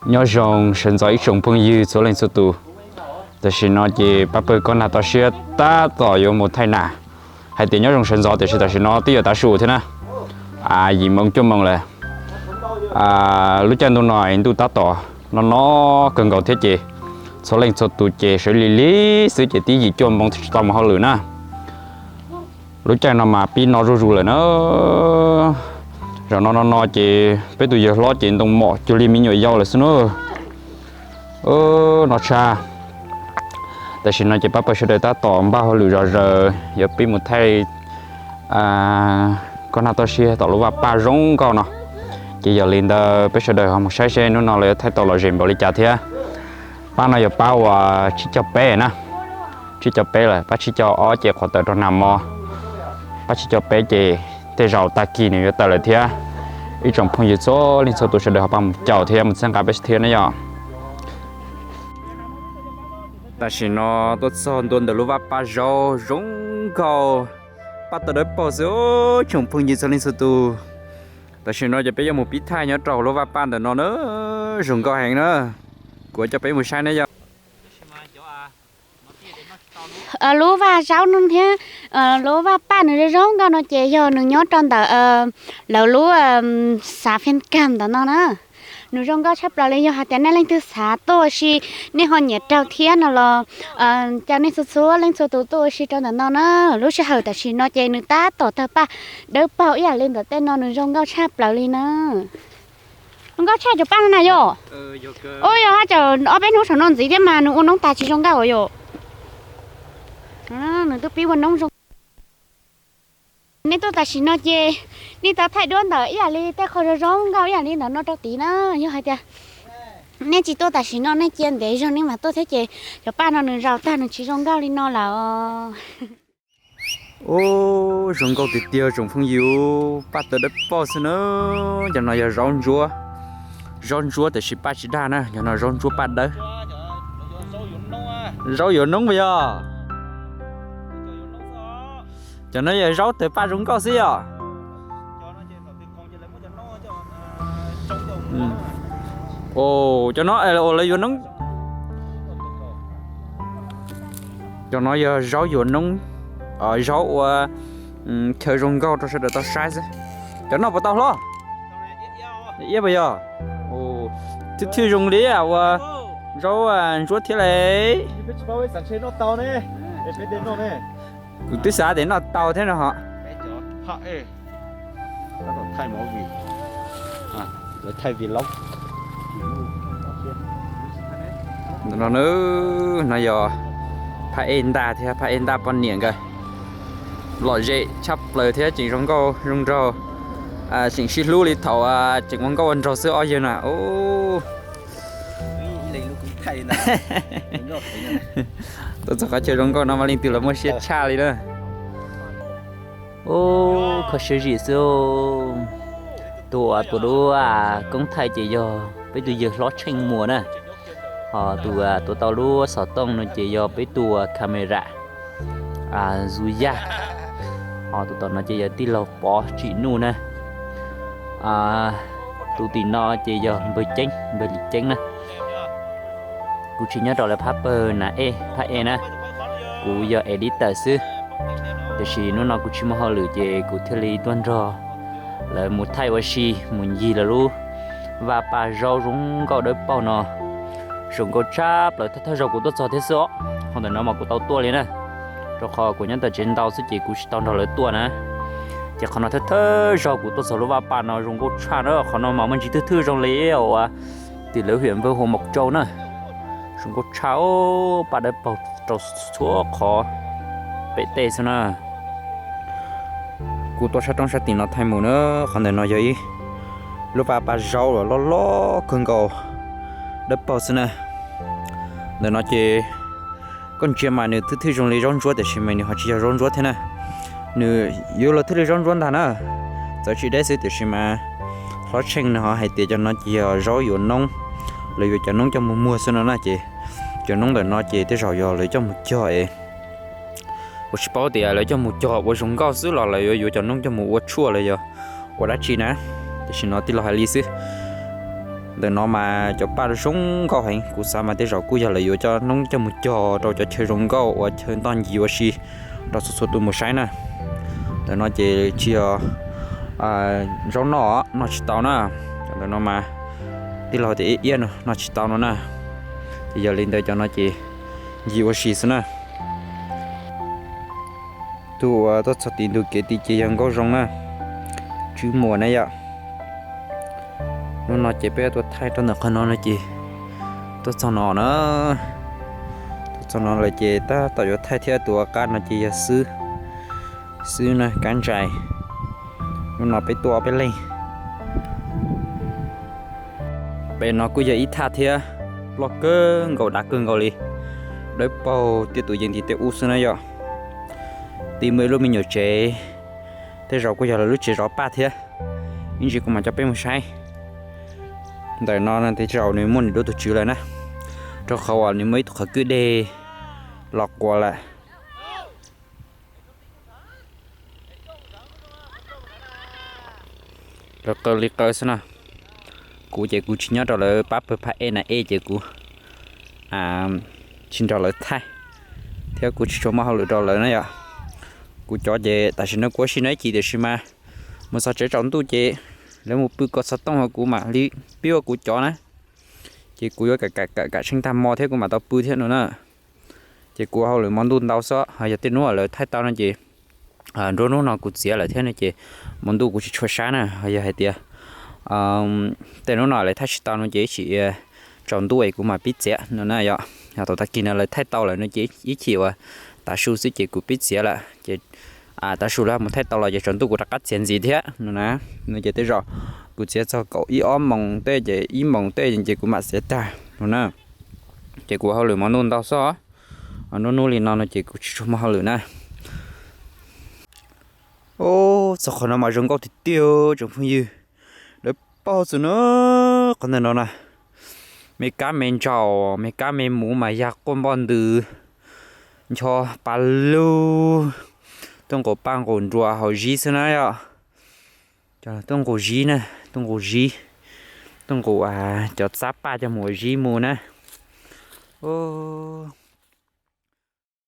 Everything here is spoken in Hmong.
Nyob zoo sawv ntxov ib tsoom phooj ywg txhua leej txhua tus. Tam sim no ces pab pawg koj nag toj siab tab tom yuav mus thaij nas. Hais tias nyob zoo sawv ntxov tiam sis tam sim no twb yuav tav su thiab na. Yim moo cuaj moo lawm. Lub caij ntuj no ntuj tab tom no no kawg nkaus thiab ces txhua leej txhua tus ces sawv lig lig xwb ces twb yim cuaj moo tsis tau mus hauj lwm na. Lub caij no mas pib no zuj zus lawm na. Zaum no no no ces peb tus yawg hlob ces ntoo mom cuag li me nyuam yau lawm xwb na. No tshaj. Tam sim no ces pab pawg sawv daws tab tom npaj hauj lwm zom zaws yuav pib mus thaij koj nag toj siab tom lub vaj paj zoo nkauj no. Ces yog li ntawd peb sawv daws ho mus saib seb hnub no lawv yuav thaij tau lom zem npaum li cas thiab. Pab no yog pab uas tsib caug peb na. Tsib caug peb lawm, pab tsib caug ob ces qhuav tawm rau nag hmo. Pab tsib caug peb ces tej zaum tag kis nws yuav tawm lawm thiab. Ib tsoom phooj ywg txhua leej txhua tus sawv daws ho pab mus caum thiab mus txhawb nqa peb thiab na yom. Tam sim no tuaj txog ntua ntawm lub vaj paj zaub zoo nkauj, paj tawg dawb paug xwb tsoom phooj ywg txhua leej txhua tus. Tam sim no ces peb yuav mus pib thaij nyob rau lub vaj paj ntawm no na, zoo nkauj heev na. Kuv coj peb mus saib ne yom. Lub vaj zaub no thiab lub vaj paj nws zoo zoo nkauj no ces yog nws nyob rau ntawm lawv lub xav Feej Kam ntawm no na. Nws zoo nkauj tshaj plaws li, yog hais tias nej leej twg xav tuaj ua si, nej ho nyiam raug thiab no los caw nej txhua txhua leej txhua tus tuaj ua si rau ntawm no na. Lub sij hawm tam sim no ces nws tab tom tawg paj dawb paug ib yam li ntawm tej no, nws zoo nkauj tshaj plaws li na. Zoo nkauj tshaj cov paj no na yom. Ua yog haj tseem ob peb hnub saum no ntxiv thiab mas nws ua noob tas tsis zoo nkauj yom. Nws twb pib ua noob zoo. Nej tuaj tam sim no ces nej tau thaij duab ntawm ib yam li tej qho zoo zoo nkauj ib yam li ntawm no rau tid na. Yog hais tias nej tsis tuaj tam sim no nej cia ntev zog nej mam tuaj thiab ces cov paj no nws zaum tag nws tsis zoo nkauj li no lawm. Ub, zoo nkauj tiag tiag tsoom phooj ywg, paj tawg dawb paug xwb na. Cov no yog zaub ntsuab, zaub ntsuab tiam sis paj tsis daj na, cov no zaub ntsuab paj dawb. Zaub yuav noob puas yog? Cov no yog zaub tawg paj zoo nkauj xwb yom. Cov no uas lawv yuav noob. Cov no yog zaub yuav noob, zaub ua chaw zoo nkauj rau sawv daws tau saib xwb. Cov noj puas tau hlob? Iab puas yog? Thwj thwj zoo li uas zaub ntsuab thiab le. Kuv twb xav tias noj tau thiab no ho. No, no yog phaj ej ntaj thiab phaj ej ntaj poj niam nkawd. Lom zem tshaj plaws thiab tseem zoo nkauj zoo nraug, tseem sib hlub li thaum tseem ua nkauj ua nraug xwb ob yawg na. Tuaj txog qhov chaw zoo nkauj no mas leej twg los muaj siab tshaj li na. Ub, kho siab zim xwb. Tus uas tuav duab koob thaij ces yog peb tus yawg hlob Tsheej Muas na. Ho tus tuav tau lub xov tooj no ces yog peb tus camera Zuyaj. Ho tus tom no ces yog tij laug Pov Tsim Nuj na. Tus tim no ces yog npawg Ceeb, npawg Lis Ceeb na. Kuv tsis nyob rau lawv phab pawg na, ej phab ej na, kuv yog editor xwb. Tiam sis hnub no kuv tsis muaj hauj lwm ces kuv thiaj li tuaj nrog lawv mus thaij ua si, mus ncig lawv lub vaj paj zaub zoo nkauj dawb paug no. Zoo nkauj tshaj plaws, thawj thawj zaug kuv tuaj txog thiab xwb os. Qhov ntawm no mas kuv tau tuaj li na, rau qhov kuv nyob tom tsev ntau xwb ces kuv tsis tau nrog lawv tuaj na. Ces qhov no thawj thawj zaug kuv tuaj txog lub vaj paj no zoo nkauj tshaj na. Qhov no mas muaj ntsis thwj thwj zoo li uas tim lawv hiam npawg Hua Mos Tsau na. Zoo nkauj tshaj, paj dawb paug rau txhua qhov pem tej xwb na. Kuv tuaj sab roob sab tim no thaij mus na, qhov ntawm no yog ib lub vaj paj zaub los loj loj kawg nkaus dawb paug xwb na. Ntawm no ces koj ntsia mas nws thwj thwj zoo li zaub ntsuab tiam sis mas nws ho tsis yog zaub ntsuab thiab na. Nws yuav luag thwj li zaub ntsuab ntag na. Txawv tsis deb xwb tiam sis mas hlob Tsheej nws ho hais tias cov no ces yog zaub yuav noob, lawv yuav cov noob coj mus muag xwb no na ces cov noob ntawm no ces tej zaum yog lawv coj mus cog es kuv tsis paub tias lawv coj mus cog ua zoo nkauj xwb los lawv yuav yuav cov noob coj mus ua tshuaj los yog ua dab tsi na. Tiam sis no tij laug hais li xwb. Ntawm no mas cov paj zoo nkauj heev, kuv xav mas tej zaum kuj yog lawv yuav coj noob coj mus cog rau cov chaw zoo nkauj uas chaw ntoj ncig ua si rau txhua txhua tus mus saib na. Ntawm no ces tsis yog zaub noj, noj tsis tau na. Cov ntawm no mas tij laug tias iab iab no noj tsis tau no na. Ces yog li ntawd cov no ces ncig ua si xwb na. Tus uas tuaj txog tim ntug kev tid ces yog nkauj zoo na, Tswb Muas na yom. Hnub no ces peb tuaj thaij rau ntawm qhov no no ces tuaj txog no na, tuaj txog no lawm ces tab tom yuav thaij thiab. Tus uas qab no ces yog Xwb, Xwb na, Kab Ntsais. Hnub no peb tuaj ob peb leeg. Pem no kuj yog ib thaj thiab, loj kawg nkaus dav kawg nkaus li, dawb paug tiaj tus yeej nti tej ub xwb na yom. Tim muaj ib lub me nyuam tsev, tej zaum kuj yog lawv lub tsev zov paj thiab. Ib ntsis kuv mam coj peb mus saib. Ntawm no tej zaum nws muaj nws dua tus tswv lawm na, rau qhov uas nws muaj ib tug qhov kwj deg los quas lawm. Lawv qaw li qaw xwb na. Kuv ces kuv tsis nyob rau lawv pab pawg phab ej na ej ces kuv tsis nrog lawv thaij, thiab kuv tsis tshua muaj hauj lwm rau lawv na yom. Kuv cov ces tam sim no kuv ua si no ib chim tiam sis mas mus txog tsev tsaus ntuj ces lawv mus pw ko xov tooj ho kuv mam li pib ua kuv cov na. Ces kuv yuav kam kam tsheej tag hmo thiab kuv mam tau pw thiab no na. Ces kuv hauj lwm hmo ntuj ntau xwb, ho yog tej hnub lawv thaij tau no ces nruab hnub no kuv txiav lawm thiab no ces hmo ntuj kuv tsis tshua saib na. Ho yog hais tias tej hnub no lawv thaij tsis tau no ces ib tsam tsaus ntuj es kuv mam pib txiav no na yom. Yog thaum tag kis no lawv thaij tau lawm no ces ib chim uas tav su xwb ces kuv pib txiav lawm ces tav su lawv mus thaij tau los ces tsaus ntuj kuv rov qab txiav ntxiv thiab no na. No ces tej zaum kuv txiav txog kaum ib ob moos tej ces ib moos tej ces kuv mam txiav tag no na. Ces kuv hauj lwm hmo ntuj ntau xwb, nruab hnub li no no ces kuv tsis tshua muaj hauj lwm na. Txog qhov no mas zoo nkauj tiag tiag tsoom phooj ywg, dawb paug xwb na. Qhov ntawm no na, me kab me ntsaum me kab me muv mas yog quaj npoj ntws, ncho pa lug, tuaj nqus paj nqus nruas haus zib xwb na yom. Tuaj nqus zib na, tuaj nqus zib, tuaj nqus cov txab paj coj mus ua zib mus na.